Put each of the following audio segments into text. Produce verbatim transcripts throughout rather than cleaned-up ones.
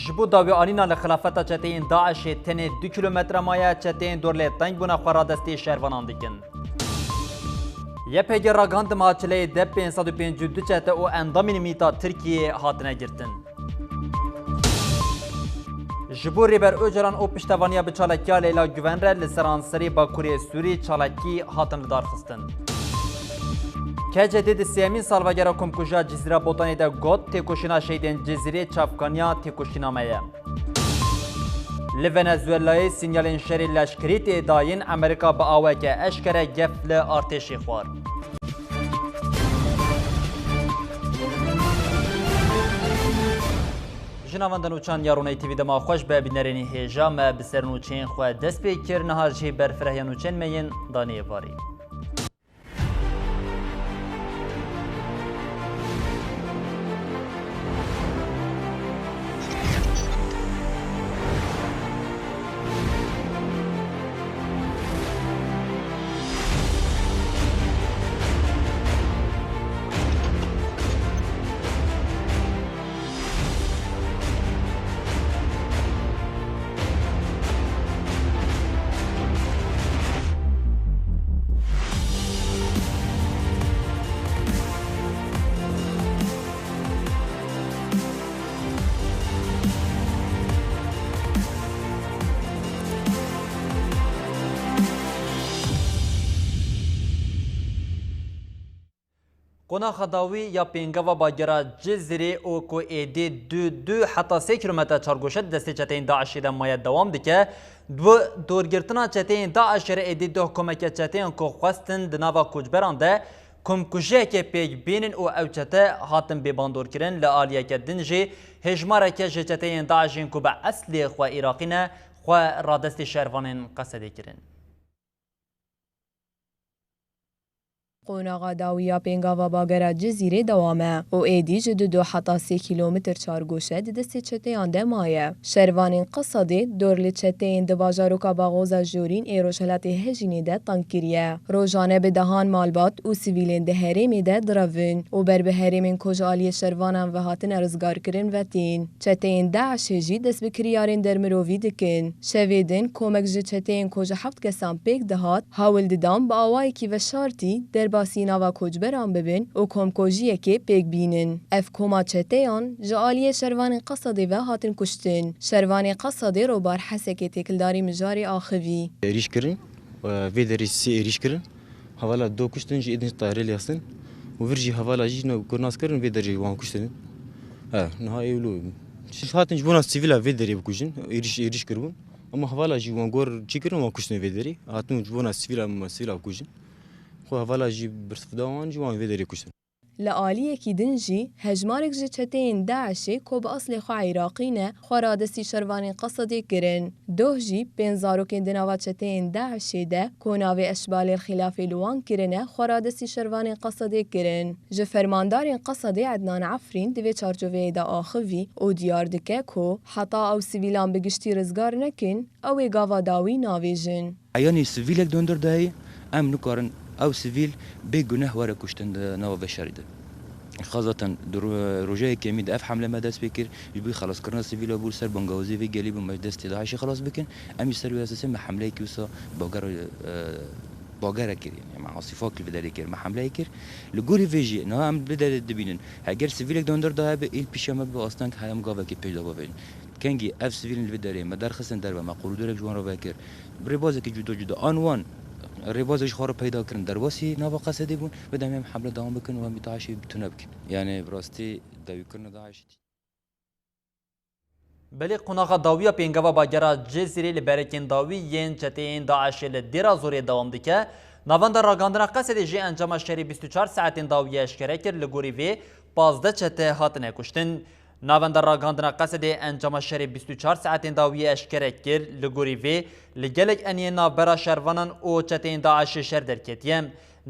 Ji bo dawianîna li xilafeta çeteyên DAIŞê tenê du kîlometre maye, çeteyên dor lê tengbûna xwe radestî şervanan dikin. Y P G ragihand di meha çileyê de pênc sed û pêncî û du çete û endamên mîta Tirkiyê hatine girtin. Ji bo Rêber Ocalan û piştevaniya bi çalakiya Leyla Guven re li seranserê Bakurê Sûrî çalakî hatin lidarxistin. K C D di sêyemîn salvegera komkujiya Cizîra Botanê de got, têkoşîna şehîdên Cizîrê çavkaniya têkoşîna me ye. Li Venezuelayê sînyalên şerê leşkerî tê dayîn, Amerîka bi aweke eşkere gef li artêşê xwar. Ji navenda nûçan ya Roney T V dema xweş be, bînerênî hêja me bi ser nûçeyên xwe dest pê kir, niha jî berfirehiya nûçeyên me yên danê êvarî. Qonaxa dawî ya pêngava bagera Cizîrê û ku êdî du, du heta sê kîlometre çargoşe di destê çeteyên DAIŞê de maye dewam dike. Bi dorgirtina çeteyên DAIŞê re êdî duh komeke çeteyan ku xwestin di nava koçberan de komkujiyeke pêk bînin û ew çete hatin bêbandorkirin, li aliyeke din jî hêjmareke ji çeteyên DAIŞê ku bi eslê xwe Iraqî ne, xwe radestî şervanên Qesedê kirin. Qonaxa dawî ya pêngava bagera Cizîrê dewam e û êdî ji du, du heta sê kîlometr çargoşe di destê çeteyan de maye. Şervanên Qesedê dor li çeteyên di bajaroka Baxoza Jorîn ê rojhilatê Hejînê de teng kiriye. Rojane bi dehan malbat û sivîlên di herêmê de direvin û ber bi herêmên ku ji aliyê şervanan ve hatine rizgarkirin ve tên. Çeteyên DAIŞê jî dest bi kiryarên dermirovî dikin. Şevê din komek ji çeteyên ku ji heft kesan pêk dihat, hewl didan bi awayekî veşartî derbasî nava koçberan bibin û komkojiyekê pêk bînin. Ev koma çeteyan ji aliyê şervanên Qesedê ve hatin kuştin. Şervanê Qesedê Robar Hesekê têkildarî mijarê axivî. Êrîş kirin, e, vê derê sê êrîş kirin. Hevala do kuştin jî êdin tayarê lê xistin. Û vir jî hevala jî ne ku nas kirin vê derê wan kuştin. He, niha ewlo. Hatin ji bona sivîla vê derê bikujin, êrîş, êrîş kiribûn. Ama hevala jî wan gor çi kirin, wan kuştin vê derê. Hatin ji bona sivîla, sivîla bikujin. Xwe hevala jî birsifda wan jî wan vê derê kuştin. Li aliyekî din jî hejmarek ji çeteyên DAIŞê ku bi eslê xwe Iraqî ne, xwe radestî şervanên Qesedê kirin. Doh jî pênc zarokên di nava çeteyên DAIŞê de ku navê Eşbalê li xilafê li wan kirine, xwe radestî şervanên Qesedê kirin. Ji fermandarên Qesedê Ednan Efrîn di vê çarçoveyê de axivî û diyar dike ku heta ew sivîlan bi giştî rizgar nekin, ew ê gava dawî navêjin. Yanî sivîlek dondor dayê, em nikarin ew sivîl bê guneh were kuştin di nava vê şerî de. Xazaten di ro-, roja yekemî de ev hemle me dest pê kir, ji bo xelaskirina sivîla bû, ser bangawazê vê gelî bû, me destê DAIŞê xelas bikin. Em jî ser wê esasê me hemleyekî wisa bager, e, bagere kir, yanî me asîfak li vê derê kir, me hemleyê kir. Li gorî vê jî, niha em vê derê dibînin. Heger sivîlek dondor daye bi, îl pîşa me bi asteng heye em gavekê pêş de bavêjin. Kengî ev sivîlên li vê derê me derxistin derve, me korîdorek ji wan re vekir. Bi rêbazekî cuda cuda an wan rêbazek ji xwe re peyda kirin, derbasî nava Qesedê bûn, bi demê em hemle dewam bikin û em DAIŞê tune bikin. Yanî bi rastî dawîkirina DAIŞê. Belê qonaxa dawiya pêngava bagera Cizîrê li berekên dawî yên çeteyên DAIŞê li Dêra Zorê dewam dike. Navenda ragihandina Qesedê jî encama şerê bîst û çar saetên dawiyê eşkere kir, li gorî vê pazdeh çete hatine kuştin. Navenda ragihandina Qesedê encama şerê bîst û çar saetên dawiyê eşkere kir, li gorî vê li gelek eniyên navbera şervanan û çeteyên DAIŞê şer derketiye.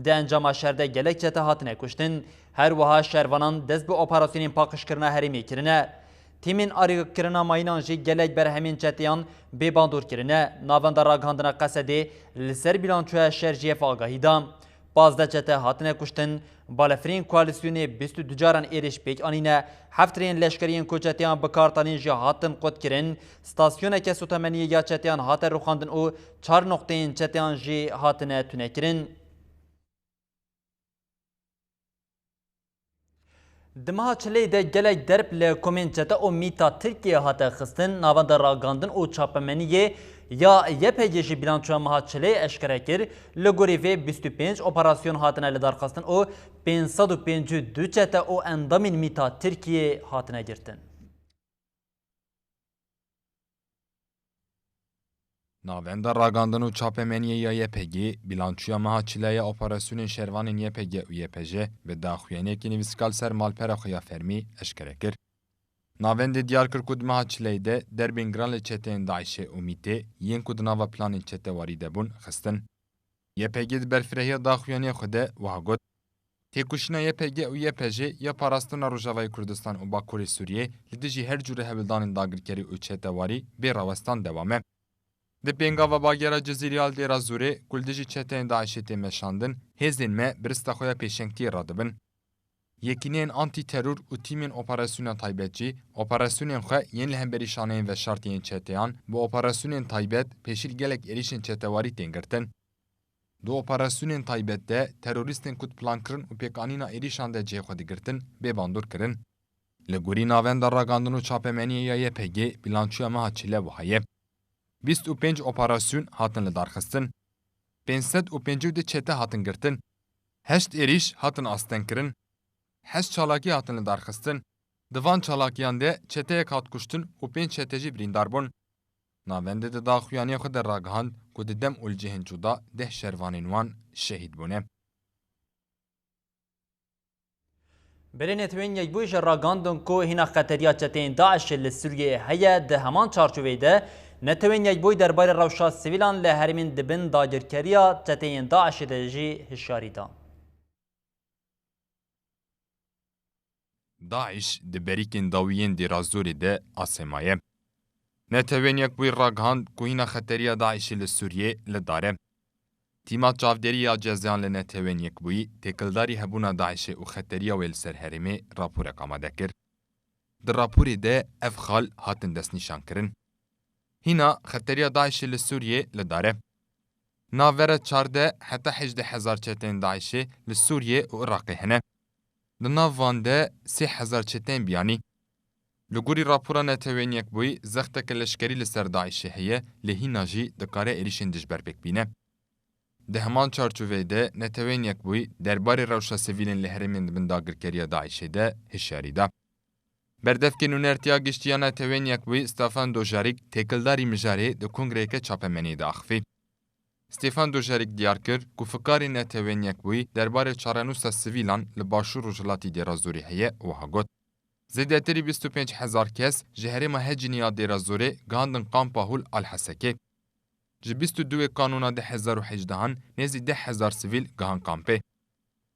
Di encama şer de gelek çete hatine kuştin. Her wiha şervanan dest bi operasyonên paqijkirina herêmê kirine. Tîmên arêkirina mayînan jî gelek berhemên çeteyan bêbandor kirine. Navenda ragihandina Qesedê li ser bîlançoya şer jî ev agahî da. Pazdeh çete hatine kuştin, balefirên koalîsyonê bîst û du caran êrîş pêk anîne, heft rêyên leşkerî yên ku çeteyan bi kar tanîn jî hatin qutkirin, stasyoneke sotemeniyê ya çeteyan hate rûxandin û çar noqteyên çeteyan jî hatine tunekirin. Di meha çilê de gelek derb li komên çete û mîta Tirkiyê hate xistin, navenda ragihandin û çapemeniyê ya Y P G jî bîlançoya meha çilê eşkere kir. Li gorî vê bîst û pênc operasyon hatine lidarxistin û pênc sed û pêncî û du çete û endamên mîta Tirkiyê hatine girtin. Navenda Ragandin û Çapemeniyê ya Y P G, bîlançoya meha çilê ya operasyonên şervanên Y P G û Y P J bi daxuyaniyekî nivîskar li ser malpera xwe ya fermî eşkere kir. Navendê diyar kir ku di meha çileyê de derbên giran li çeteyên DAIŞê û mîtê yên ku di nava planên çetewarî de bûn xistin. Y P G di berfirehiya daxuyaniya xwe de wiha got, Têkoşîna Y P G û Y P J ya parastina Rojavayê Kurdistan û Bakurê Sûriyê li dijî her cûre hewldanên dagirkerî û çetewarî bê rawestan dewam e. Di pêngava bagera Cizîrê ya li Dêra Zorê ku li dijî çeteyên DAIŞê tê meşandin, hêzên me bi rista xwe ya pêşengtiyê radibin. Yekîneyên antîteror û tîmên operasyona taybet jî operasyonên xwe yên li hemberî şaneyên veşartî yên çeteyan bi operasyonên taybet pêşî li gelek êrîşên çetewarî tên girtin. Di operasyonên taybet de terorîstên ku di plankirin û pêkanîna êrîşan de cihê xwe digirtin bê bandor kirin. Li gorî Navenda Ragandin û Çapemeniyê ya Y P G, bîlançoya meha çile wiha ye. Bîst û pênc operasyon hatin lidarxistin. Pênc sed û pêncî û du çete hatin girtin. Heşt êrîş hatin astengkirin. Heşt çalakî hatin lidarxistin. Di van çalakiyan de çeteyek hat kuştin û pênc çete jî birîndar bûn. Navendê di daxuyaniya xwe de ragihand ku di dem û li cihên cuda deh şervanên wan şehîd bûne. Belê Netewên Yekbûyî jî ragandin ku hîna xeteriya çeteyên DAIŞê li Sûriyeyê heye, di heman çarçoveyê de Netewên Yekbûyî derbarê rewşa sivîlan li herêmên di bin dagirkeriya çeteyên DAIŞê de jî hişyarî da. DAIŞ di berîkên dawî yên Dêra Zorê de asê maye. Netewên Yekbûyî ragihand ku hîna xeteriya DAIŞê li Sûriyê li dar e. Tîma çavdêrî ya cezayan li Netewên Yekbûyî têkildarî hebûna DAIŞê û xeteriya wê li ser herêmê raporek amade kir. Di raporê de ev xal hatin destnîşankirin. Hîna xeteriya DAIŞê li Sûriyê li dar e. Navbera çardeh heta hejdeh hezar çeteyên DAIŞê li Sûriyê û Iraqê hene. Di nav van de sê hezar çeteyên biyanî. Li gorî rapora Netewên Yekbûyî zexteke leşkerî li ser DAIŞê heye, lê hîna jî dikare êrîşên dijber pêk bîne. Di heman çarçoveyê de Netewên Yekbûyî derbarê rewşa sivîlên li herêmên di bin dagirkeriya DAIŞê de hişyarî da. Berdevkê Nûnertiya Giştî ya Netewên Yekbûyî Stefan Dujarric têkildarî mijarê di kongreyeke çapemeniyê de axifî. Stefan Dujarric diyar kir ku fikarê Netewên Yekbûyî derbarê çarenûsa sivîlan li başûr rojhilatî Dêra Zorê heye û wiha got, Zêdetirî bîst û pênc hezar kes ji herêma Hecinî ya Dêra Zorê gihandin kampa Hûl Al Hesekê. Ji bîst û duwê Kanûna du hezar û hejdehan nêzî deh hezar sivîl gihan kampê.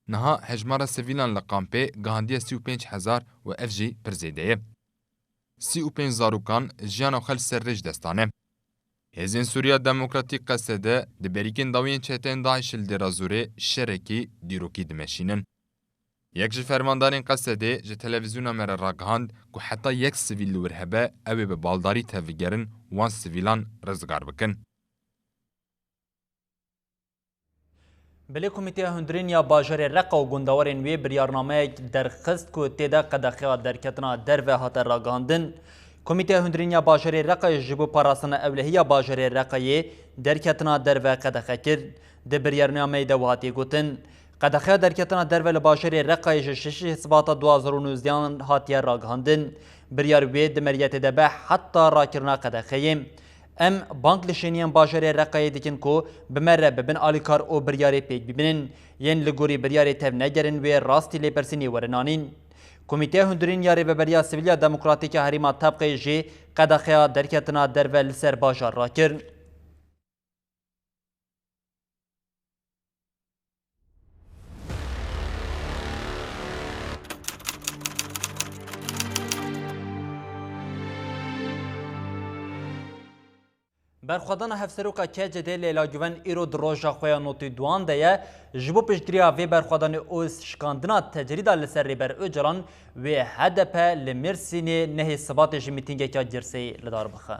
Niha hejmara sivîlan li kampê gihandiye sî û pênc hezar û ev jî pir zêde ye. Sî û pênc zarokan jiyana xwe li ser rêj dest dane. Hêzên Sûriya Demokratîk, Qesede, di berîkên dawiyên çeteyên DAIŞ li Dêra Zorê şerekî dîrokî dimeşînin. Yek ji fermandarên Qesedê ji televîzyona me re ragihand ku heta yek sivîl li wir hebe, ew ê bi baldarî tevbigerin, wan sivîlan rizgar bikin. Belê Komîteya Hundirîn ya Bajarê Reqa û gundewarên wê biryarnameyek derxist ku tê de qedexeya derketina derve hate ragihandin. Komîteya Hundirîn ya Bajarê Reqayê ji bo parastina ewlehiya bajarê Reqayê derketina derve qedexe kir. Di biryarnameyê de wiha tê gotin, Qedexeya derketina derve li bajarê Reqayê ji şeşê Sibata du hazar û nozdehan hatiye ragihandin. Biryar wê di meriyetê de be heta rakirina qedexeyê. Em bang li şêniyên bajarê Reqayê dikin ku bi me re bibin alîkar û biryarê pêk bibînin. Yên li gorî biryarê tevnegerin wê rastî lêpirsînê werin anîn. Komîteya Hundirîn ya Rêveberiya Sivîl ya Demokratîk ya Herêma Tebqê jî qedexeya derketina derve li ser bajar rakir. Berxwedana Hevseroka K C D Leyla Guven îro di roja xwe ya notî duan de ye. Ji bo piştgiriya vê berxwedanê û şikandina tecrîda li ser Rêber Ocalan, wê H D P li Mêrsînê nehê Sibatê jî mîtîngeke girseyî li dar bixe.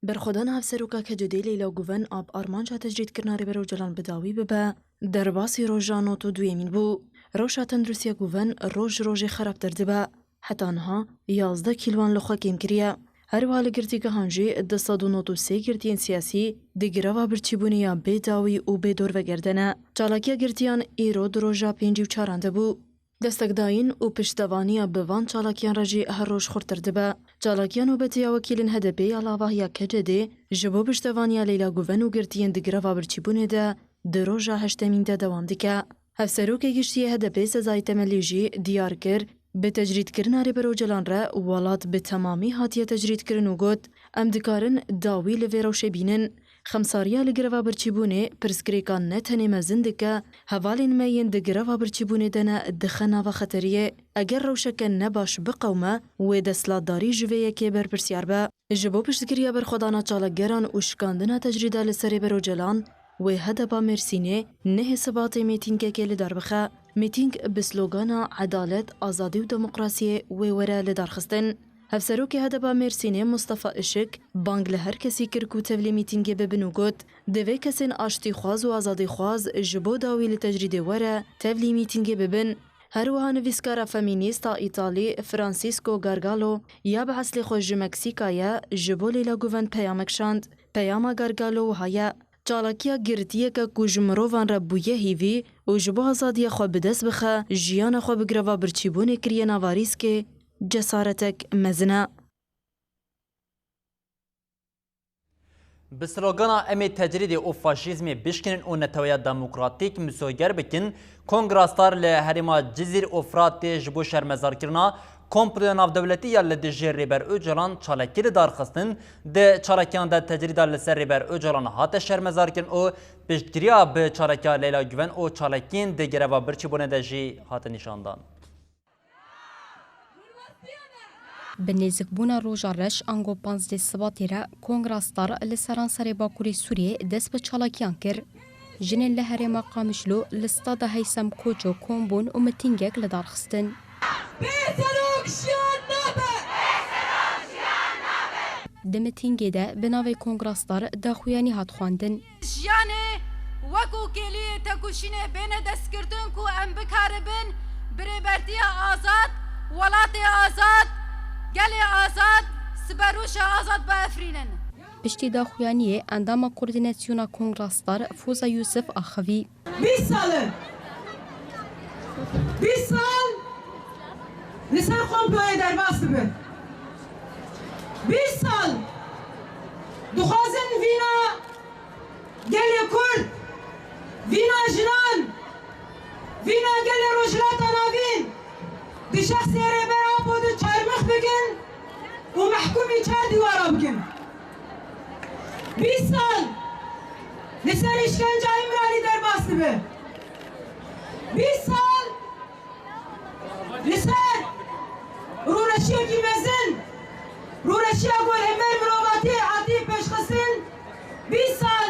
Berxwedana Hevseroka K C D Leyla Guven a bi armanca tecrîdkirina Rêber Ocalan bi dawî bibe, derbasî roja notî duyemîn bû. Rewşa tenduristiya Guven roj ji rojê xerabtir dibe. Heta niha yazdeh kîloan li xwe kêm kiriye. Her wiha li girtîgehan jî du sed û notî sê girtiyên siyasî di greva birçîbûnê ya bê dawî û bê dorveger de ne. Çalakiya girtiyan îro di roja pêncî û çaran de bû. Destekdayîn û piştevaniya bi van çalakiyan re jî her roj xurttir dibe. Çalakiya nobetê ya wekîlên H D P ya lavahiya K C D ji bo piştevaniya Leyla Guven û girtiyên di greva birçîbûnê de di roja heştemîn de dewam dike. Hevserokê Giştî yê H D P Sezai Temelî jî diyar kir, bi tecrîdkirina Rêber Ocalan re welat bi temamî hatiye tecrîdkirin û got, em dikarin dawî li vê rewşê bînin. Xemsariya li greva birçîbûnê pirsgirêkan ne tenê mezin dike, hevalên me yên di greva birçîbûnê de ne dixe nava xeteriyê. Eger rewşeke ne baş biqewime, wê desthilatdarî ji vê yekê berpirsyar be. Ji bo piştgiriya berxwedana çalakgeran û şikandina tecrîda li ser Rêber Ocalan, wê H D P a Mêrsînê nehê Sibatê mîtîngekê li dar bixe. Mîtîng bi slogana Edalet, Azadî û Demokrasiyê wê were lidarxistin. Hevserokê H D P a Mêrsînê Mustafa Işik bang li her kesî kir ku tevlî mîtîngê bibin û got, divê kesên aştîxwaz û azadîxwaz ji bo dawî li tecrîdê were tevlî mîtîngê bibin. Her wiha nivîskara femînîst a Îtalî Francisco Gargalo ya bi eslê xwe ji Meksîka ye, ji bo Leyla Guven peyamek şand. Peyama Gargalo wiha ye, çalakiya girtiyeke ku ji mirovan re bûye hîvî û ji bo azadiya xwe bi dest bixe, jiyana xwe bi greva birçîbûnê kiriye nava rîskê, cesaretek mezin e. Bi slogana "Em ê tecrîdê û faşîzmê bişkînin û neteweya demokratîk misoger bikin", Kongra Star li herêma Cizîr û Firatê ji bo şermezarkirina komploya navdewletî ya li dijî Rêber Ocalan çalakî li dar xistin. Di çalakiyan de tecrîda li ser Rêber Ocalan hate şermezarkirin û piştgiriya bi çalakiya Leyla Guven û çalakiyên di greva birçîbûnê de jî hate nîşandan. Bi nêzikbûna roja reş ango panzdeh Sibatê re Kongra Star li seranserê Bakurê Sûriyê dest bi çalakiyan kir. Jinên li herêma Qamişlo li stada Heysem Koço kom bûn û mitîngek li dar xistin. Bê serok jiyan nabe! Di mitîngê de bi navê Kongra Star daxuyanî hat xwendin. Jiyanê wek û kêliyê tekoşînê bêne destgirtin ku em bikaribin bi rêbertiya azad, welatê azad, gelê azad, siberûşa azad biefirînin. Piştî daxuyaniyê endama koordînasyona Kongra Star Foza Yûsif axivî. Bîst sal e. Bîst sal li ser komployê derbas dibe. Bîst sal dixwazin vîna gelê Kurd, vîna jinan, vîna gelê Rojhilata Navîn di şexsê Rêber Apo de çarmix bikin û mehkûmî çar dîwara bikin. Bîst sal li ser îşkenca Îmralî derbas dibe. Bîst sal li ser rûreşiyekî mezin, rûreşiya ku li hember mirovatiyê hatî pêşxistin, bîst sal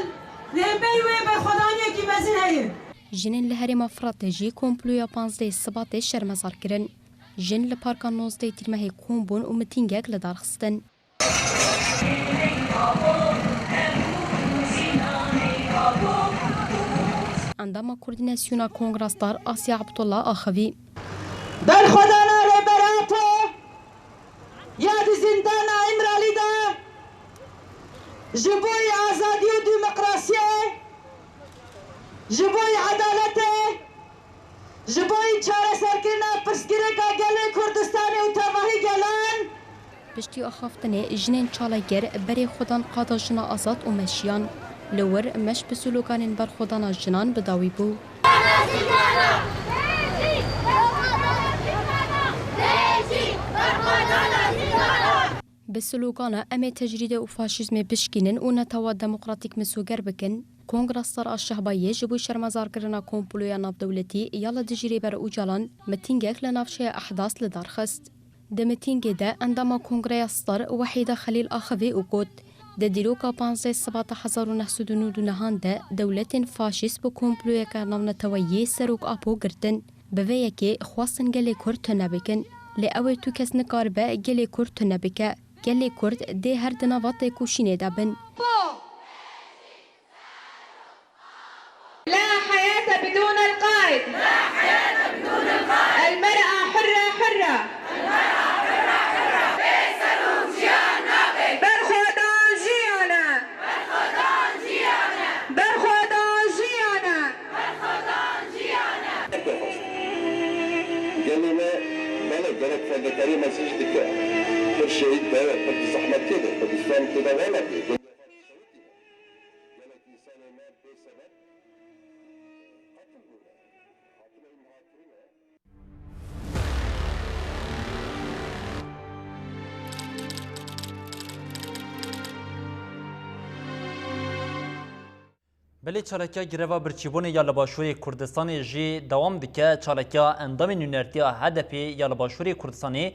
li hemberî wê berxwedaniyekî mezin heye. Jinên li herêma Firatê jî komploya panzdehê Sibatê şermezar kirin. Jin li Parka nozdehê Tîrmehê kom bûn û mitîngek li dar xistin. Endama Koordînasyona Kongra Star Asya Abdullah axivî. Berxwedana Rêber Apo ya di zîndana Îmralî de ji bo azadî û demokrasiyê, ji bo edaletê, ji bo çareserkirina pirsgirêka gelê Kurdistanê û tevahî gelan. Piştî axaftinê jinên çalakger berê xwe dan qada jina azad û meşiyan. Li wir meş bi sloganên berxwedana jinan bi dawî bû. Bi slogana "Em ê tecrîdê û faşîzmê bişkînin û netewa demokratîk misoger bikin", Kongra Star a Şehbayê ji bo şermezarkirina komploya navdewletî ya li dijî Rêber Ocalan mitîngek li navçeya Ehdas li dar xist. Di mitîngê de endama Kongreya Star Wehîda Xelîl axivî û got, di dîroka panzdeh Sibata hezar û neh sed û nod û nehan de dewletên faşîst bi komployeke navneteweyî Serok Apo girtin. Bi vê yekê xwestin gelê Kurd tune bikin. Lê ew ê tu kes nikaribe gelê Kurd tune bike. Gelê Kurd dê her di nava têkoşînê de bin. لا حياة بدون القائد. المرأة حرة حرة. Berxwedan jiyane. Berxwedan jiyane. Gelê me, belê, gerek fedakarî me jî dike. Pir şehîd be, pir bi zehmet tê de, Kurdistan tê de wela bê. Gelek însanê me bê sebeb qetil bûne. Hatine îmha kirine. Belê, çalakiya greva birçîbûnê ya li Başûrê Kurdistanê jî dewam dike. Çalakiya endamên nûnertiya H D P ya li Başûrê Kurdistanê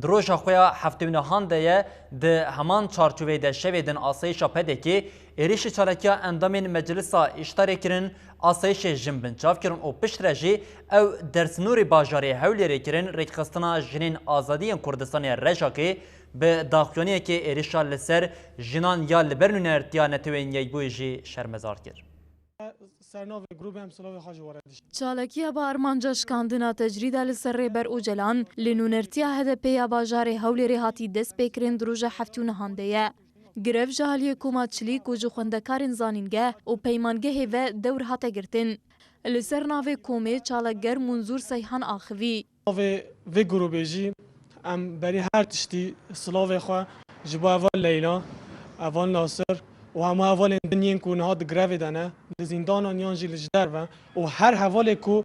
di roja xwe ya heftê û nehan de ye. Di heman çarçoveyê de şevê din asayîşa P D K êrişî çalakiya endamên Meclisa Îştarê kirin, asayîşê jin binçav kirin û piştre jî ew dersnorê bajarê Hewlêrê kirin, rêkxistina jinên azadî yên Kurdistanê Rejakê bi daxuyaniyekê êrişa li ser jinan ya li ber nûnertiya Neteweyên Yekbûyî jî şermezar kir. Ser navê grûbê em silavê xwe ji we re dişînin. Çalakiya bi armanca şikandina tecrîda li ser Rêber Ocalan li nûnertiya H D P ya bajarê Hewlêrê hatî destpêkirin di roja heftê û nehan de ye. Grev ji aliyê koma Çilîk û ji xwendekarên zanîngeh û peymangehê ve dewr hate girtin. Li ser navê komê çalakger Munzûr Seyhan axivî. Navê vê grûbê jî em berî her tiştî silavê xwe ji bo heval Leyla, heval Nasir û hemû hevalên din yên ku niha di grevê de ne, di zîndanan yan jî li ji derve û her hevalê ku,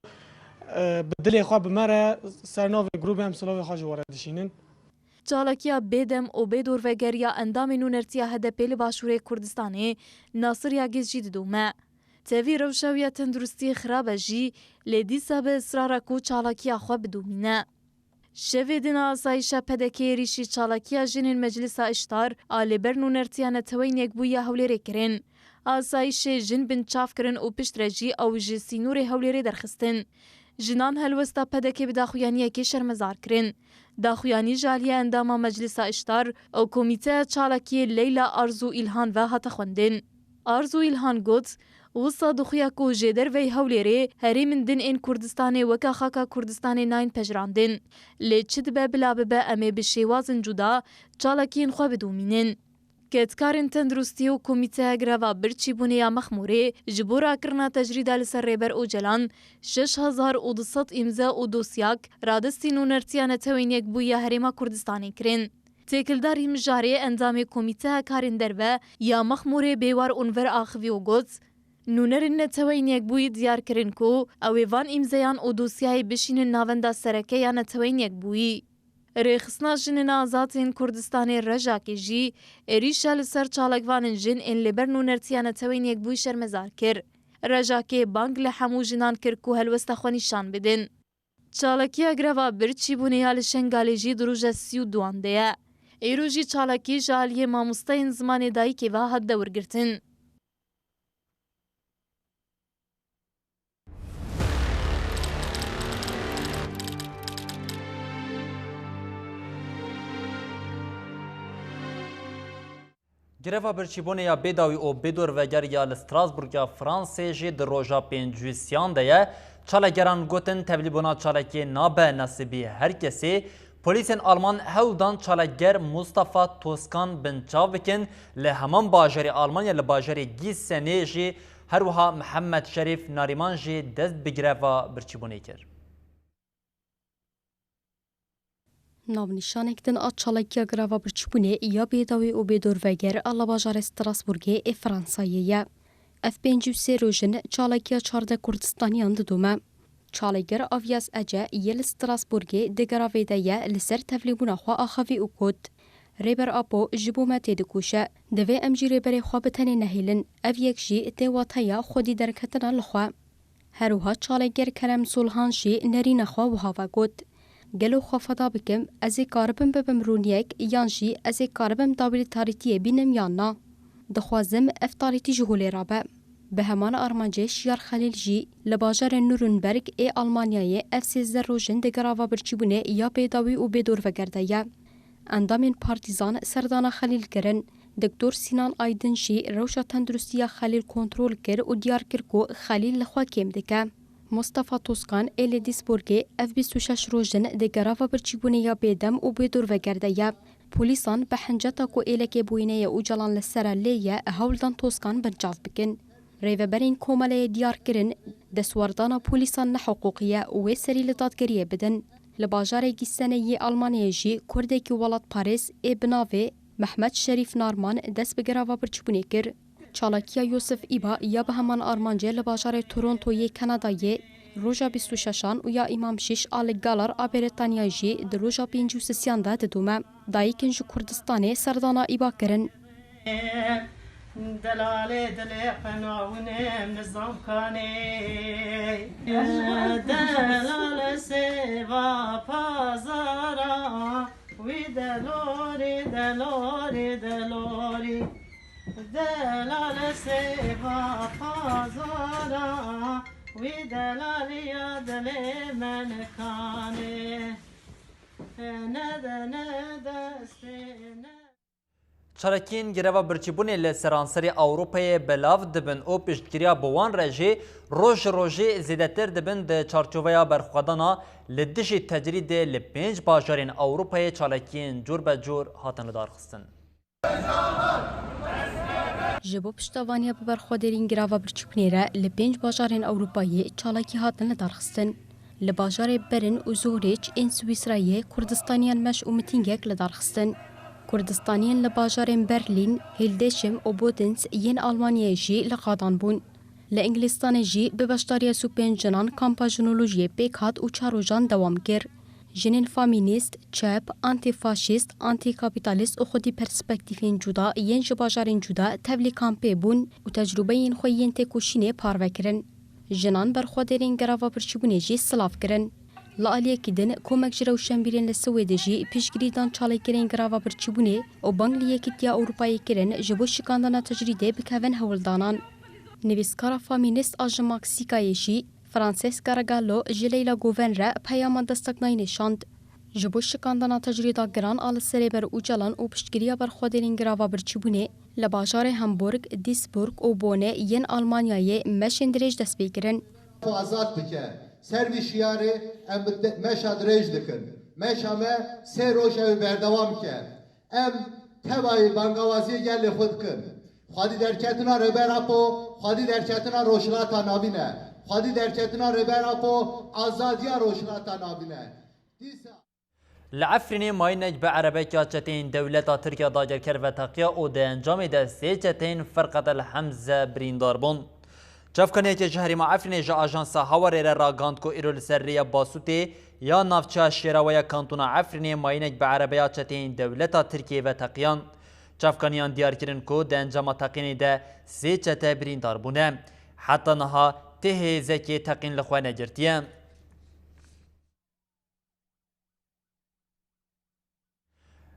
e, bi dilê xwe bi me re ser navê grûbê em silavê xwe ji we re dişînin. Çalakiya bêdem û bêdorveger ya endamên nûnertiya H D P li Başûrê Kurdistanê Nasir Yagêz jî didome. Tevî rewşa wî ya tenduristiyê xirab e jî, lê dîsa bi israr e ku çalakiya xwe bidomîne. Şevê din asayîşa P D K êrîşî çalakiya jinên Meclisa Îştar a li ber nûnertiya Neteweyên Yekbûyî ya Hewlêrê kirin. Asayîşê jin binçav kirin û piştre jî ew ji sînorê Hewlêrê derxistin. Jinan helwesta P D K bi daxuyaniyekê şermezar kirin. Daxuyanî ji aliyê endama Meclisa Îştar û Komîteya Çalakiyê Leyla Arzu Îlhan ve hate xwendin. Arzu Îlhan got, Wisa dixuya ku jêderveyî Hewlêrê herêmên din ên Kurdistanê weka xaka Kurdistanê nayên pejirandin. Lê çi dibe bila bibe em ê bi şêwazên cuda çalakiyên xwe bidomînin. Kedkarên tenduristiyê û Komîteya Greva Birçîbûnê ya Mexmûrê ji bo rakirina tecrîda li ser Rêber Ocalan şeş hezar û du sed îmze û dosyak radestî nûnertiya Neteweyên Yekbûyî ya Herêma Kurdistanê kirin. Têkildar Hîmjarê endamê Komîteya Karên Derve ya Mexmûrê Bêwar Unver axivî û got, Nûnerên Neteweyên Yekbûyî diyar kirin ku ew ê van îmzeyan û dosyayê bişînin navenda sereke ya Neteweyên Yekbûyî. Rêxistina Jinên Azad ên Kurdistanê Rejakê jî êrîşa li ser çalakvanên jin ên li ber nûnertiya Neteweyên Yekbûyî şermezar kir. Rejakê bang li hemû jinan kir ku helwesta xwe nîşan bidin. Çalakiya greva birçîbûnê ya li Şengalê jî di roja sî û duan de ye. Îro jî çalakî ji aliyê mamosteyên zimanê dayikê ve hat dewrgirtin. Greva birçîbûnê ya bêdawî û bêdorveger ya li Strasbourg ya Fransê jî di roja pêncî û sêyan de ye. Çalakgeran gotin, tevlîbûna çalakiyê nabe nesîbî her kesê. Polîsên Alman hewl dan çalakger Mustafa Toskan binçav bikin. Li heman bajarê Almanya, li bajarê Gîsenê jî her wiha Mihemed Şerîf Narîman jî dest bi greva birçîbûnê kir. Navnîşanek din a çalakiya greva birçîbûnê ya bêdawî û bêdorveger a li bajarê Strasbourgê ê Fransayê ye. Ev pêncî û sê roj in çalakiya çardeh Kurdistaniyan didome. Çalakger Avyaz Ece yê li Strasbourgê di gravê de ye, li ser tevlîbûna xwe axivî û got, Rêber Apo ji bo me têdikoşe. Divê em jî rêberê xwe bi tenê nehêlin. Ev yek jî tê wateya xwedî derketina li xwe. Her wiha çalakger Kerem Solhan jî nerîna xwe wiha ve got, Gelo xwe feda bikim, ez ê karibim bibim rûniyek yan jî ez ê karibim dawî li tarîtiyê bînim yan na? Dixwazim ev tarîtî ji holê rabe. Bi heman armancê Şiyar Xelîl jî li bajarê Nuremberg ê Almanyayê ev sêzdeh roj in di greva birçîbûnê ya bêdawî û bêdorveger de ye. Endamên Partîzan serdana Xelîl kirin. Doktor Sinan Aydin jî rewşa tenduristiya Xelîl kontrol kir û diyar kir ku Xelîl li xwe kêm dike. Mustafa Toskan ê li Duisburgê ev bîst û şeş roj in di greva birçîbûnê ya bêdem û bêdorveger de ye. Polîsan bi hinceta ku êlekê boyîneyê Ocalan li ser e lê ye, hewl dan Toskan binçav bikin. Rêveberên Komeleyê diyar kirin, destwerdana polîsan nehiqûqî ye û wê serî li dadgeriyê bidin. Li bajarê Gîsenê yê Almanyayê jî Kurdekî welatparêz ê bi navê Mehmet Şerîf Narman dest bi greva birçîbûnê kir. Çalakiya Yosif Îba ya bi heman armancê li bajarê Toronto yê Kanadayê roja bîst û şeşan û ya Îmam Şîş a li Galar a Brîtanyayê jî di roja pêncî û sisiyan de didome. Dayikên ji Kurdistanê serdana Îba kirin. Delalê dilê xwe navûnê nizam kanê. Delal sêva pazara, wî delorê, delorê, delorê. Delal sêva pazara, wî delaliya dilê me nikanê. Nede, ne destê, ne Çalakiyên greva birçîbûnê li seranserê Ewropayê belav dibin û piştgiriya bi wan re jî roj ji rojê zêdetir dibin. Di çarçoveya berxwedana li dijî tecrîdê li pênc bajarên Ewropayê çalakiyên cûr be cûr hatin lidarxistin. Ji bo piştevaniya bi berxwedêrên greva birçîbûnê re li pênc bajarên Ewropayê çalakî hatin lidarxistin. Li bajarê Berlin û Zurîç ên Swîsrayê Kurdistaniyan meş û mitîngek li dar xistin. Kurdistaniyên li bajarên Berlîn, Hildesheim û Bodens yên Almanyayê jî li qadan bûn. Li Îngilîstanê jî bi beşdariya sî û pênc jinan kampa jinolojiyê pêk hat û çar rojan dewam kir. Jinên famînîst, çep, antîfaşîst, antîkapîtalîst û xwedî perspektîfên cuda yên ji bajarên cuda tevlî kampê bûn û tecrûbeyên xwe yên têkoşînê parve kirin. Jinan berxwedêrên greva birçîbûnê jî silav kirin. Li aliyekî din, komek ji rewşenbîrên li Swêdê jî piştgirî dan çalakiyên greva birçîbûnê û bang li Yekîtiya Ewropayê kirin ji bo şikandina tecrîdê bikevin hewldanan. Nivîskara famînîst a ji Meksîkayê jî, Francesca Ragallo ji Leyla Goven re peyama desteknayînê şand. Ji bo şikandina tecrîda giran a li Serêber Ocalan û piştgiriya berxwedêrên greva birçîbûnê, li bajarê Hamburg, Duisburg û Bonê yên Almanyayê meşên dirêj dest pê kirin. Xwe azad bike. Ser vî şiyarê em bi de-, meşa dirêj dikin. Meşa me sê roj ew ê berdewam ke. Em tevayî bangawaziyê gelê xwe dikin. Xwedî derketina Rêber Apo, xwedî derketina Rojhilata Navîn e. Xwedî derketina Rêber Apo, azadiya Rojhilata Navîn e. Dîsa Li Efrînê mayînek bi erebekî ya çeteyên dewleta Tirk ya dagirker veteqiya û di encamê de sê çeteyên Ferqet el Hemze birîndar bûn. Çavkaniyeke ji herêma Efrînê ji ajansa Hawarê re ragihand ku îro li ser rêya Basûtê ya navçeya Şêrawe ya kantona Efrînê mayînek bi erebeya çeteyên dewleta Tirkiyê veteqiyan. Çavkaniyan diyar kirin ku di encama teqînê de sê çete birîndar bûne. Heta niha ti hêzekê teqîn li xwe negirtiye.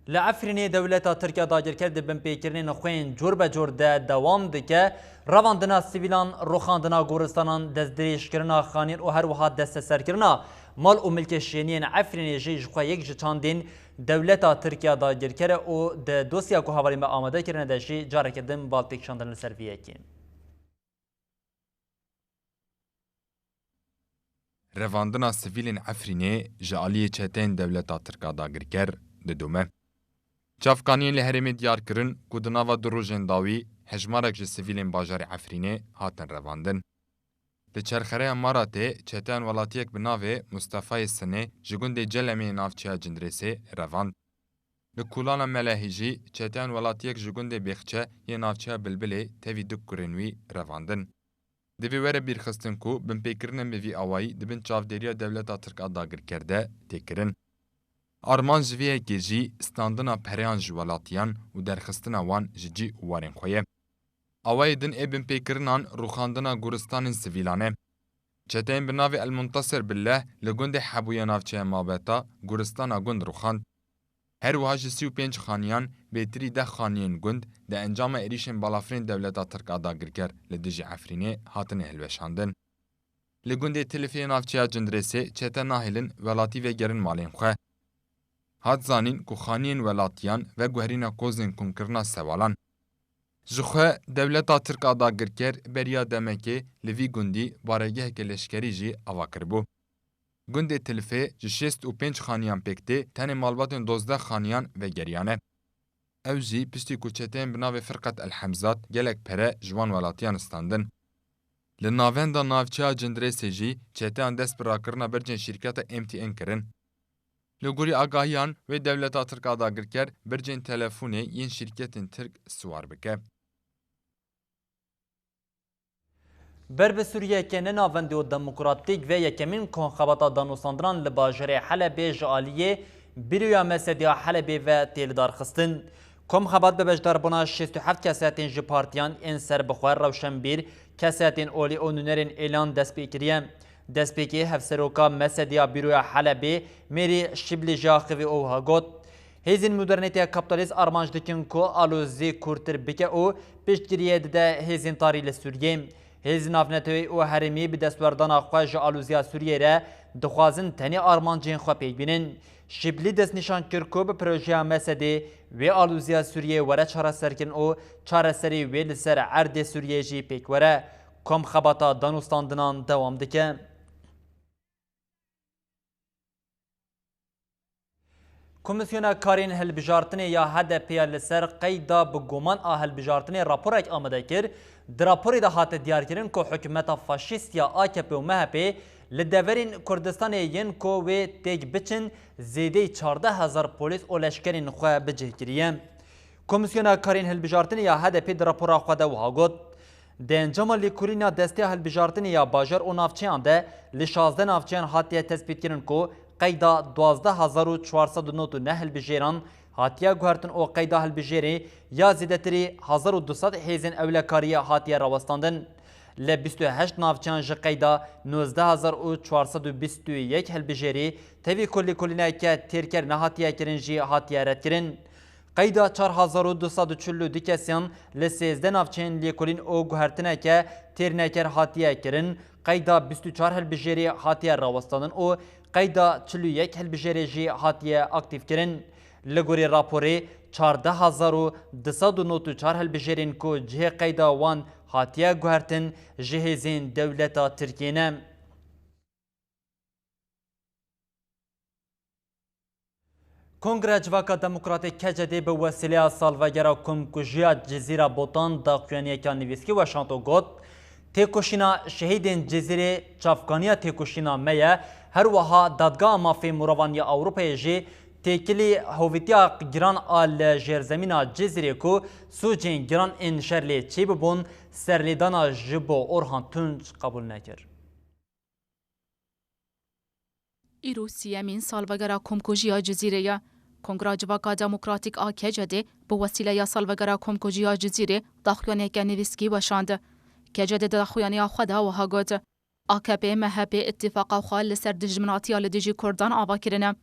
Li Efrînê dewleta Tirk ya dagirker di binpêkirinên xwe yên cor be cor de dewam dike. Revandina sivîlan, rûxandina goristanan, destdirêjkirina xanîn û her wiha desteserkirina mal û milkê şêniyên Efrînê jî ji xwe yek ji çandên dewleta Tirk ya dagirker e û di dosya ku hevalên me amade kirine de jî careke din bal têkişandin li ser vê yekê. Revandina sivîlên Efrînê ji aliyê çeteyên dewleta Tirk a dagirker didome. Çavkaniyên li herêmê diyar kirin ku di nava du rojên dawî hejmarek ji sivîlên bajarê Efrînê hatin revandin. Li Çerxereya Maratê çeteyan welatiyek bi navê Mustefayê Sinê ji gundê Celemê yê navçeya Cindirêsê revand. Li Kulana Melehî jî çeteyan welatiyek ji gundê Bêxçe yê navçeya Bilbilê tevî du kurên wî revandin. Divê were bîrxistin ku binpêkirinên bi vî awayî di bin çavdêriya dewleta Tirk a dagirker de tê kirin. Armanc ji vê yekê jî standina pereyan ji welatiyan û derxistina wan ji cî û warên xwe ye. Awayê din ê binpêkirinan rûxandina goristanên sivîlan e. Çeteyên bi navê El Muntasir Billeh li gundê Hebû ya navçeya Mabeta goristana gund rûxand. Her wiha ji sî û pênc xaniyan bêtirî deh xaniyên gund di encama êrîşên balafirên dewleta Tirk a dagirker li dijî Efrînê hatine hilweşandin. Li gundê Tilifê ya navçeya Cindirêsê çete nahêlin welatî vegerin malên xwe. Hat zanîn ku xaniyên welatiyan veguherîna kozên komkirina sewalan. Ji xwe dewleta Tirk a dagirker beriya demekê li vî gundî baregeheke leşkerî jî ava kiribû. Gundê Tilifê ji şêst û pênc xaniyan pêk tê, tenê malbatên dozdeh xaniyan vegeriyane. Ew jî piştî ku çeteyên bi navê Firqet El Hemzat gelek pere ji wan welatiyan standin. Li navenda navçeya Cindirêsê jî çeteyan dest bi rakirina bircên şîrketa M T N kirin. Li gorî agahiyan wê dewleta Tirk a dagirker bircên telefonê yên şîrketên Tirk siwar bike. Ber bi Sûriyeyeke ne navendî û demokratîk ve yekemîn komxebata danûstandinan li bajarê Helebê ji aliyê Bîroya Mesediya Helebê ve tê lidarxistin. Komxebat bi beşdarbûna şêst û heft kesetên ji partiyan ên serbixwe, rewşenbîr, kesetên olî û nûnerên êlan dest pê kiriye. Destpêkê hevseroka Mesediya Bîroya Helebê Mêrî Şiblî jî axivî û wiha got, Hêzên modernîteya kapîtalîst armanc dikin ku alozî kûrtir bike û piştgiriyê dide hêzên tarî li Sûriyê. Hêzên navneteweyî û herêmî bi destwerdana xwe ji aloziya Sûriyê re dixwazin tenê armancên xwe pêk bînin. Şiblî destnîşan kir ku bi projeya Mesedê wê aloziya Sûriyê were çareserkirin û çareserî wê li ser erdê Sûriyê jî pêk were. Komxebata danûstandinan dewam dike. Komîsyona Karên Hilbijartinê ya H D P ya li ser qeyda bi guman a hilbijartinê raporek amade kir. Di raporê de hate diyarkirin ku hikûmeta faşîst ya A K P û M H P li deverên Kurdistanê yên ku wê têk biçin, zêdeyî çardeh hezar polîs û leşkerên xwe bi cih kiriye. Komîsyona Karên Hilbijartinê ya H D P di rapora xwe de wiha got, Di encama lêkolîna Desteya Hilbijartinê ya Bajar û Navçeyan de li şazdeh navçeyan hatiye tespîtkirin ku qeyda duwazdeh hezar û çar sed û nod û neh hilbijêran hatiye guhertin û qeyda hilbijêrê ya zêdetirî hezar û du sed hêzên ewlekariyê hatiye rawestandin. Li bîst û heşt navçeyan ji qeyda nozdeh hezar û çar sed û bîst û yek hilbijêrî, tevî ku lêkolîneke têrker nehatiye kirin jî hatiye redkirin. Qeyda çar hezar û du sed û çil û du kesiyan li sêzdeh navçeyên lêkolîn û guhertineke têrneker hatiye kirin, qeyda bîst û çar hilbijêrê hatiye rawestandin û qeyda çil û yek hilbijêrê jî hatiye aktîfkirin. Li gorî raporê, çardeh hezar û du sed û nod û çar hilbijêrên ku cihê qeyda wan hatiye guhertin, ji hêzên dewleta Tirkiyê ne. Kongreya Civaka Demokratîk, K C D, bi wesîleya salvegera komkujiya Cizîra Botan daxuyaniyeke nivîskî weşand û got, Têkoşîna şehîdên Cizîrê çavkaniya têkoşîna me ye, her wiha Dadgeha Mafê Mirovan ya Ewropayê jî têkilî hovîtiya giran a li jêrzemîna Cizîrê ku sûcên giran ên şer lê çêbibûn, serlêdana ji bo Orhan Tunç qebûl nekir. Îro siyemîn salvegera komkujiya Cizîrê ye. Kongra Civaka Demokratîk a K C D bi wesîleya salvegera komkujiya Cizîrê daxuyaniyeke nivîskî weşand. K C D di daxuyaniya xwe de wiha got, A K P M H P îtîfaqa xwe li ser dijminatiya li dijî Kurdan ava kirine.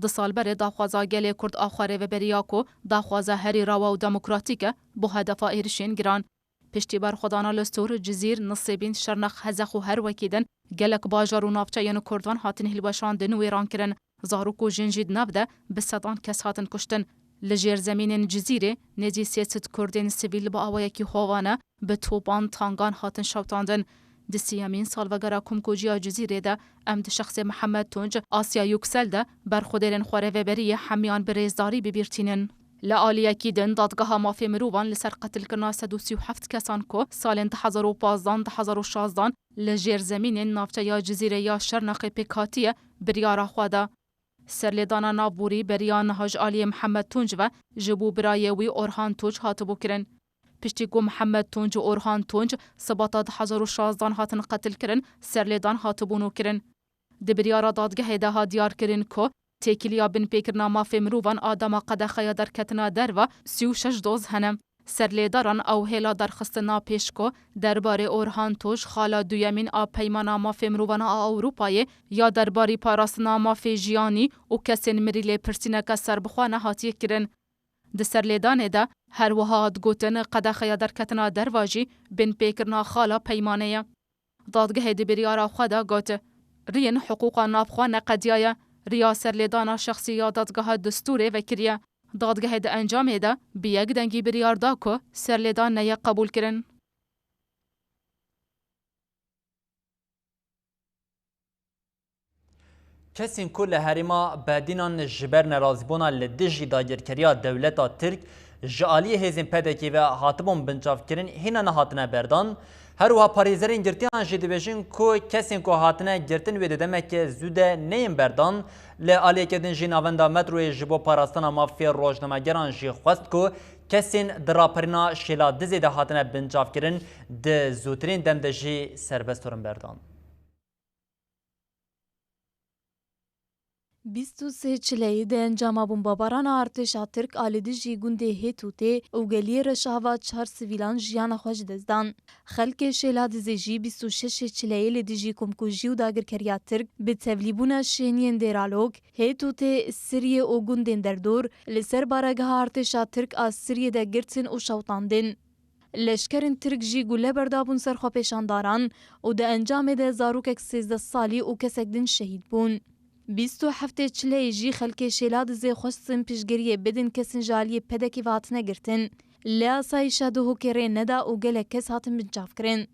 Du sal berê daxwaza gelê Kurd a xwerêveberiya ku daxwaza herî rawa û demokratîk e, bo hedefa êrişên giran. Piştî berxwedana li Sûr, Cizîr, Nisêbîn, Şirnex, Hezex û her wekî din gelek bajar û navçeyên Kurdan hatin hilweşandin, wêran kirin. Zarok û jin jî di nav de bi sedan kes hatin kuştin. Li jêrzemînên Cizîrê nêzî sê sed Kurdên sivîl bi awayekî hovane bi topan, tangan hatin şewitandin. Di siyemîn salvegera komkujiya Cizîrê de em di şexsê Mihemed Tunc, Asya Yuksel de berxwedêrên xwerêveberiyê hemiyan bi rêzdarî bi bîr tînin. Li aliyekî din, Dadgeha Mafê Mirovan li ser qetilkirina sed û sî û heft kesan ku salên du hezar û pazdan, du hezar û şazdan li jêrzemînên navçeya Cizîrê ya Şirnexê pêk hatiye, biryara xwe da. Serlêdana navborî beriya niha ji aliyê Mihemed Tunc ve ji bo birayê wî Orhan Tunc hatibû kirin. Piştî ku Mihemed Tunc û Orhan Tunc sibata du hezar û şazdan hatin qetilkirin, serlêdan hatibû nûkirin. Di biryara dadgehê de hat diyarkirin ku têkiliya binpêkirina mafê mirovan a dema qedexeya derketina derve sî û şeş doz hene. Serlêdaran ew hêla derxistina pêş ku derbarê Orhan Toj, xala duyemîn a Peymana Mafê Mirovan a Ewropayê ya derbarî parastina mafê jiyanî û kesên mirî lê pirsîneke serbixwe nehatiye kirin. Di serlêdanê de her wiha hat gotin, qedexeya derketina derva jî binpêkirina xala Peymanê ye. Dadgehê di biryara xwe de got, riyên hiqûqa navxwe neqediyaye, riya serlêdana şexsî ya dadgeha distûrê vekiriye. Dadgehê di encamê de bi yek dengî biryar da ku serlêdan neye qebûlkirin. Kesên ku li herêma Bedînan ji ber nerazîbûna li dijî dagirkeriya dewleta Tirk ji aliyê hêzên P D K'ê ve hatibûn binçavkirin, hîna nehatine berdan. Her wiha parêzerên girtiyan jî dibêjin ku kesên ku hatine girtin wê di demeke zû de neyên berdan. Li aliyeke din jî Navenda Metroyê ji bo parastina mafê rojnamegeran jî xwest ku kesên di raperîna Şêla Dizê de hatine binçavkirin, di zûtirîn dem de jî serbest birin berdan. Bîst û sê Çileyê di encama bombebarana artêşa Tirk a li dijî gundê Hêtûtê û geliyê Reşava çar sivîlan jiyana xwe ji dest dan. Xelkê Şêla Dizê jî bîst û şeş Çileyê li dijî komkujî û dagirkeriya Tirk bi tevlîbûna şêniyên Dêralok, Hêtûtê, Siriyê û gundên derdor li ser baregeha artêşa Tirk a Siriyê de girtin û şewitandin. Leşkerên Tirk jî gule berdabûn ser xwepêşandaran û di encamê de zarokek sêzdeh salî û kesek din şehîd bûn. Bîst û heftê Çileyê jî xelkê Şêla Dizê xwestin piştgiriyê bidin kesên ji aliyê P D K'ê ve hatine girtin. Lê asayîşa Duhokê rê neda û gelek kes hatin binçavkirin.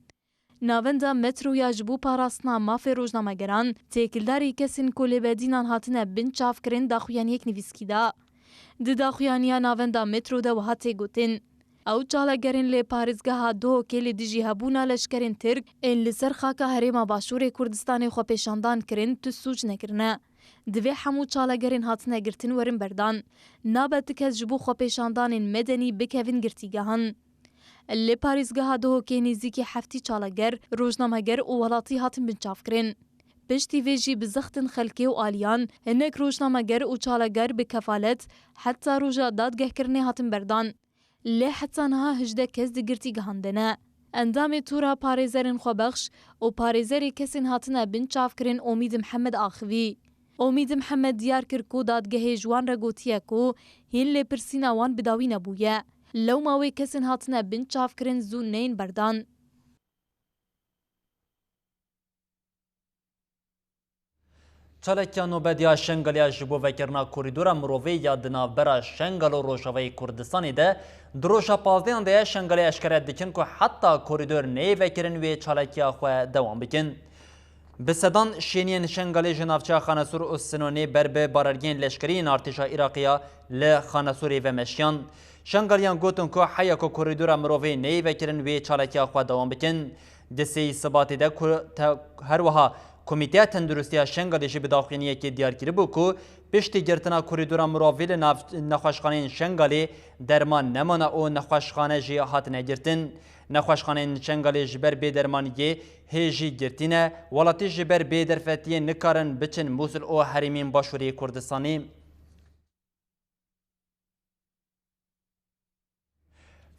Navenda Metroya ji bo parastina mafê rojnamegeran, têkildarî kesên ku li Bedînan hatine binçavkirin daxuyaniyek nivîskî da. Di daxuyaniya Navenda Metro de wiha tê gotin, ew çalakgerên li parêzgeha Duhokê li dijî hebûna leşkerên Tirk ên li ser xaka Herêma Başûrê Kurdistanê xwepêşandan kirin, tu sûc nekirine. Divê hemû çalakgerên hatine girtin werin berdan. Nabe ti kes ji bo xwepêşandanên medenî bikevin girtîgehan. Li parêzgeha Duhokê nêzîkî heftî çalakger, rojnameger û welatî hatin binçavkirin. Piştî vê jî bi zextin xelkê û aliyan hinek rojnameger û çalakger bi kefalet heta roja dadgehkirinê hatin berdan. Lê heta niha hejdeh kes di girtîgehan de ne. Endamê Tora Parêzerên Xwebexş û parêzerê kesên hatine binçavkirin Omîd Mihemed axivî. Omîd Mihemed diyar kir ku dadgehê ji wan re gotiye ku hîn lêpirsîna wan bi dawî nebûye. Lewma wê kesên hatine binçavkirin zû neyên berdan. Çalakiya nobediya Şengalê ya ji bo vekirina korîdora mirovê ya di navbera Şengal û Rojavayê Kurdistanê de di roja pazdêhan de ye. Şengalê eşkere dikin ku heta korîdor neyê vekirin wê çalakiya xwe dewam bikin. Bi sedan şêniyên Şengalê ji navçeya Xanesûr û Sinonê ber bi barergehên leşkerî yên artêşa Iraqê ya li Xanesûrê vemeşiyan. Şengaliyan gotin ku heya ku korîdora mirovê neyê vekirin wê çalakiya xwe dewam bikin. Di sêyî Sibatê de ku te-, her wiha Komîteya Tenduristiya Şengalê jî bi daxuyaniyekê diyar kiribû ku piştî girtina korîdora mirovê li nav nexweşxaneyên Şengalê derman nemane û nexweşxane jî hatine girtin. Nexweşxaneyên Şengalê ji ber bêdermaniyê hê jî girtî ne, welatî ji ber bê derfetiyê nikarin biçin Mûsil û herêmên Başûrê Kurdistanê.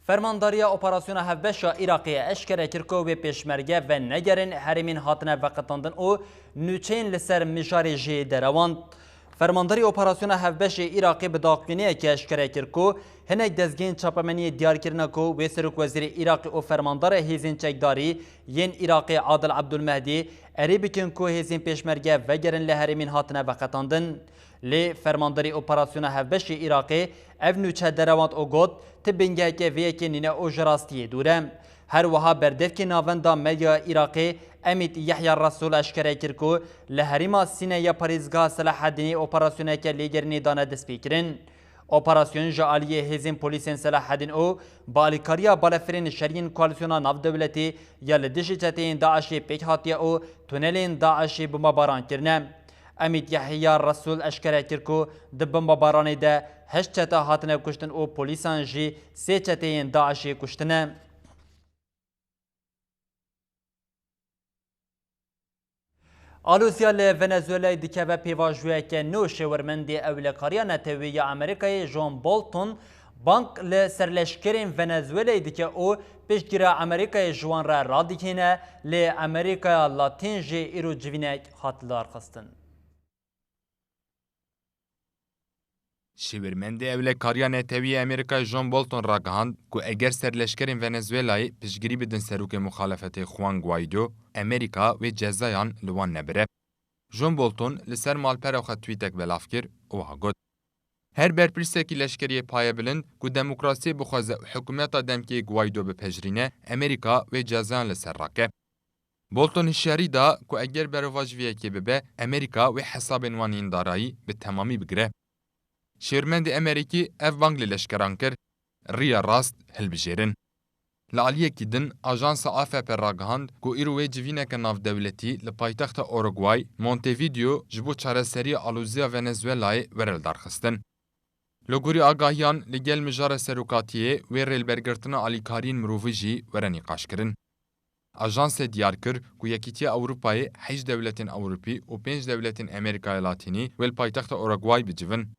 Fermandariya Operasyona Hevbeş ya Iraqê eşkere kir ku wê pêşmerge venegerin herêmên hatine veqetandin û nûçeyên li ser mijarê jî derewand. Fermandarê Operasyona Hevbeş ê Iraqê bi daxuyaniyekê eşkere kir ku hinek dezgehên çapemeniyê diyar kirine ku wê serokwezîrê Iraqê û fermandara hêzên çekdarî yên Iraqê Adil Ebdulmehdî erê bikin ku hêzên pêşmerge vegerin li herêmên hatine veqetandin. Lê fermandarê Operasyona Hevbeş ê Iraqê ev nûçe derewand û got, ti bingeheke vê yekê nîne û ji rastiyê dûr e. Her wiha berdevkê Navenda Medya Iraqê Emît Yehya Resûl eşkere kir ku li herêma Sîne ya parêzgeha Selaheddînê operasyoneke lêgerînê dane destpêkirin. Operasyon ji aliyê hêzên polîsên Selaheddîn û bi alîkariya balefirên şerî yên koalîsyona navdewletî ya li dijî çeteyên DAIŞê pêk hatiye û tunelên DAIŞê bombebaran kirine. Emîd Yehya Resûl eşkere kir ku di bombebaranê de heşt çete hatine kuştin û polîsan jî sê çeteyên DAIŞê kuştine. Alozya li Venezuelayê dikeve pêvajoyeke nû. Şêwirmendê Ewlekariya Netewî ya Amerîkayê John Bolton Bang li serleşkerên Venezueleyê dike û piştgiriya Amerîkayê ji wan re radigihîne, lê Amerîkaya Latîn jî îro civînek hat lidarxistin. Şêwirmendê Ewlekariya Netewî yê Amerîkayê John Bolton ragihand ku eger serleşkerên Venezuelayê piştgirî bidin serokê muxalefetê Juan Guaido, Amerîka wê cezayan li wan nebire. John Bolton li ser malpera xwe twîtek belav kir û wiha got, Her berpirsekî leşkeriyê payebilind ku demokrasiyê bixwaze û hikûmeta demkê Guaido bipejirîne, Amerîka wê cezayan li ser rake. Bolton hişyarî da ku eger berovajî vê yekê bibe, Amerîka wê hesabên wan yên darayî bi temamî bigire. Şêwirmendê Amerîkî ev bang li leşkeran kir, Riya rast hilbijêrin. Li aliyekî din, ajansa A F P ragihand ku îro wê civîneke navdewletî li paytexta Uruguay, Montevideo, ji bo çareseriya aloziya Venezuelayê were lidarxistin. Li gorî agahiyan li gel mijara serokatiyê wê rêlbergirtina alîkariyên mirovî jî were nîqaşkirin. Ajansê diyar kir ku Yekîtiya Ewropayê heşt dewletên Ewropî û pênc dewletên Amerîkaya Latînî wê li paytexta Uruguay bicivin.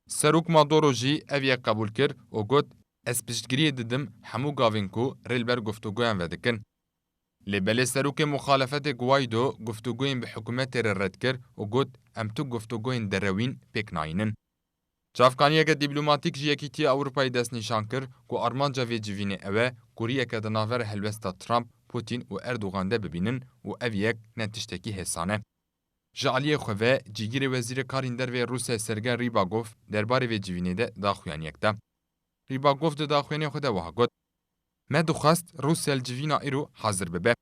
Serok Maduro jî ev yek qebûl kir û got, Ez piştgiriyê didim hemû gavên ku rêlber guftûgoyan vedikin. Lê belê serokê muxalefetê Guaido guftûgoyên bi hikûmetê re red kir û got, Em tu guftûgoyên derewîn pêk nayînin. Çavkaniyeke dîplomatîk ji Yekîtiya Ewropayê destnîşan kir ku armanca vê civînê ew e ku riyeke di navbera helwesta Trump, Putin û Erdogan de bibînin û ev yek ne tiştekî hêsan e. Ji aliyê xwe ve, cîgirê Wezîrê Karên Derve yê Rûsyayê Sergey Rîbagov derbarê vê civînê de daxuyaniyek da. Rîbagov di daxuyaniyê xwe de wiha got, Me dixwest Rûsya li civîna îro hazir bibe.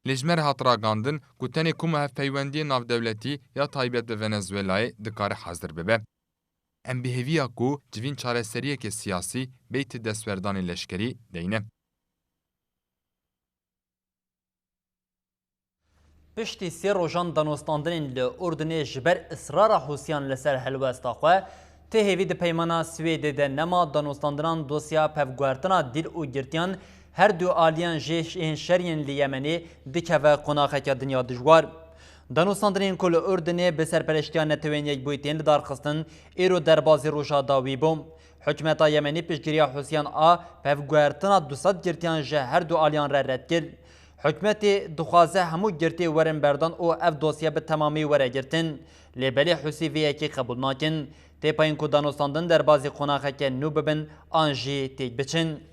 Lê ji me re hat ragandin ku tenê koma hevpeywendiyê navdewletî ya taybet bi Venezuelayê dikare hazir bibe. Em bi hêviya ku civîn çareseriyeke siyasî bêyî ti destwerdanê leşkerî deyne. Piştî sê rojan danûstandinên li Urdunê ji ber israra Hûsiyan li ser helwesta xwe, ti hêvî di peymana Swêdê de nema danûstandinan dosya pevguhertina dîl û girtiyan her du aliyan jê ên şer yên li Yemenê dikeve qonaxeke dinya dijwar. Danûstandinên ku li Urdunê bi serpereştiya Netewên Yekbûyî tên lidarxistin, îro derbazî roja dawî bû. Hikûmeta Yemenî piştgiriya Hûsiyan a pevguhertina du sed girtiyan ji her du aliyan re red kir. Hikûmetê dixwaze hemû girtî werin berdan û ev dosye bi temamî were girtin. Lê belê Hûsî vê yekê qebûl nakin. Tê payîn ku danûstandin derbazî qonaxeke nû bibin an jî têk biçin.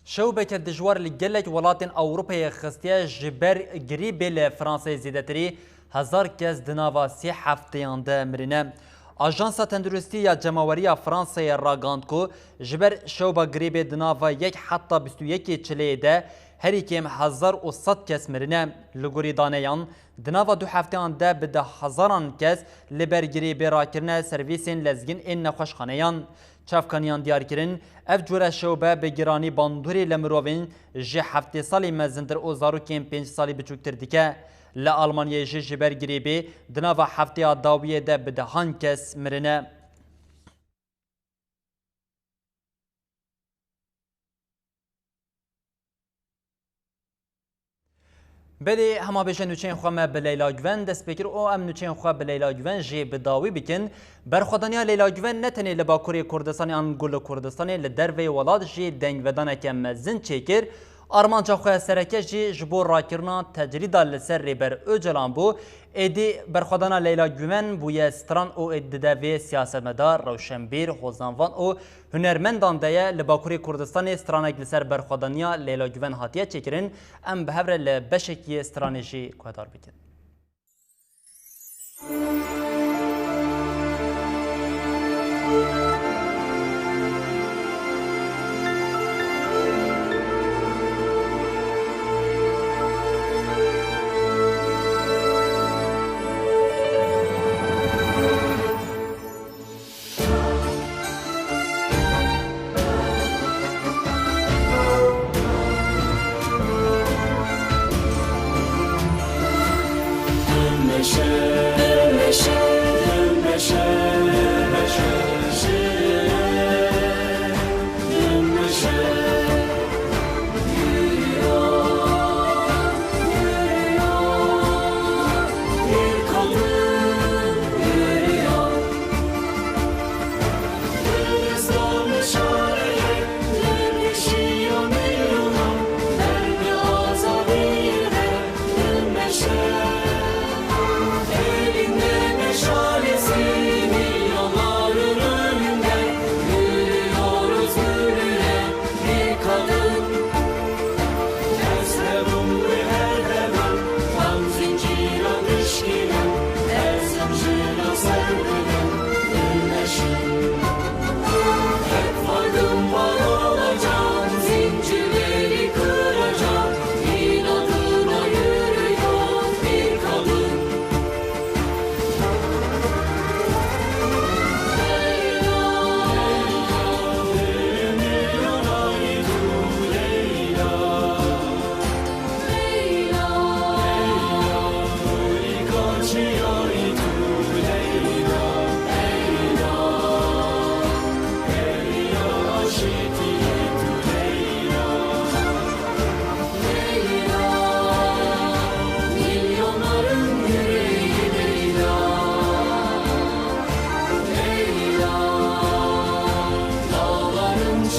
Şewbeke dijwar li gelek welatên Ewropayê xistiye, ji ber grîbê li Fransayê zêdetirî hezar kes di nava sê hefteyan de mirine. Ajansa Tenduristî ya Cemawerî ya Fransayê ragihand ku ji ber şewba grîbê di nava yek heta bîst û yekê Çileyê de herî kêm hezar û sed kes mirine. Li gorî daneyan, di nava du hefteyan de bi deh hezaran kes li ber grîbê rakirine servîsên lezgîn ên nexweşxaneyan. Çavkaniyan diyar kirin, ev cure şewbe bi giranî bandorê li mirovên ji heftê salî mezintir û zarokên pênc salî biçûktir dike. Li Almanyayê jî ji ber grîbê di nava hefteya dawiyê de bi dehan kes mirine. Belê, hema bêje nûçeyên xwe me bi Leyla Guven dest pê kir û em nûçeyên xwe bi Leyla Guven jê bi dawî bikin. Berxwedaniya Leyla Guven ne tenê li Bakurê Kurdistanê an ku li Kurdistanê, li derveyê welat jî dengvedaneke mezin çêkir. Armanca xwe sereke jî ji bo rakirina tecrîda li ser Rêber Ocalan bû. Êdî berxwedana Leyla Guven bûye stran û êdî di devê siyasetmedar, rewşenbîr, hozanvan û hunermendan de ye. Li Bakurê Kurdistanê stranek li ser berxwedaniya Leyla Guven hatiye çêkirin. Em bi hev re li beşekî stranê jî guhdar bikin.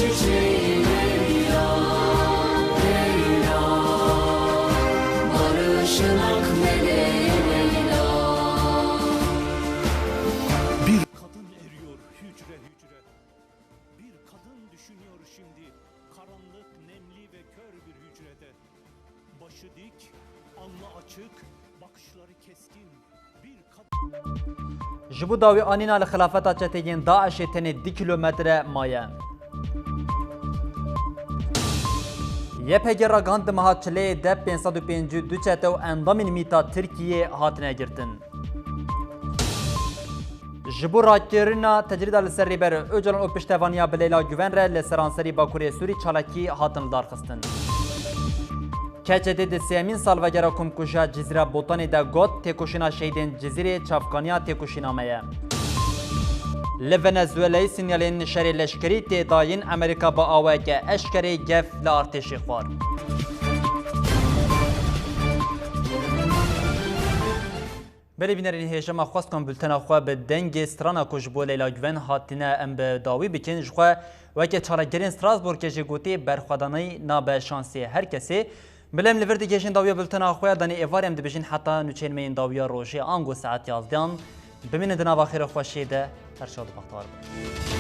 Leyla, Leyla, barışın akmele Leyla. Bir kadın eriyor hücre hücre. Bir kadın düşünüyor şimdi karanlık, nemli ve kör bir hücrede. Başı dik, alnı açık, bakışları keskin. Bir kadın Ji bo dawî anîna li xilafeta çeteyên DAIŞê tenê du kîlometre maye. Y P G ragihand di meha çileyê de pênc sed û pêncî û du çete û endamên MÎT'a Tirkiyê hatine girtin. Ji bo rakirina tecrîda li ser Rêber Ocalan û piştevaniya bi Leyla Guven re li seranserî Bakurê Sûrî çalakî hatin lidarxistin. K Ç D di sêyemîn salvegera komkujiya Cizîra Botanê de got, têkoşîna şehîdên Cizîrê çavkaniya têkoşîna me ye. Li Venezuelayê sinyalên şerê leşkerî tê dayîn, Amerîka bi awayeke eşkereyî gef li artêşê xwar. Belê bînerên hêja, me xwest ku em bultena xwe bi dengê strana ku ji bo Leyla Guven hatine em bi dawî bikin. Ji xwe weke çalakgerên Strasbourgê jî gotî, berxwedanî nabe şansê her kesê. Belê em li vir digihêjin dawiya bultena xwe ya danê êvarê, em dibêjin heta nûçeyên me yên dawiya rojê ango saet yazdeyan. Bimînin di nava xêr û xweşiyê de, her şad û bextewar bin.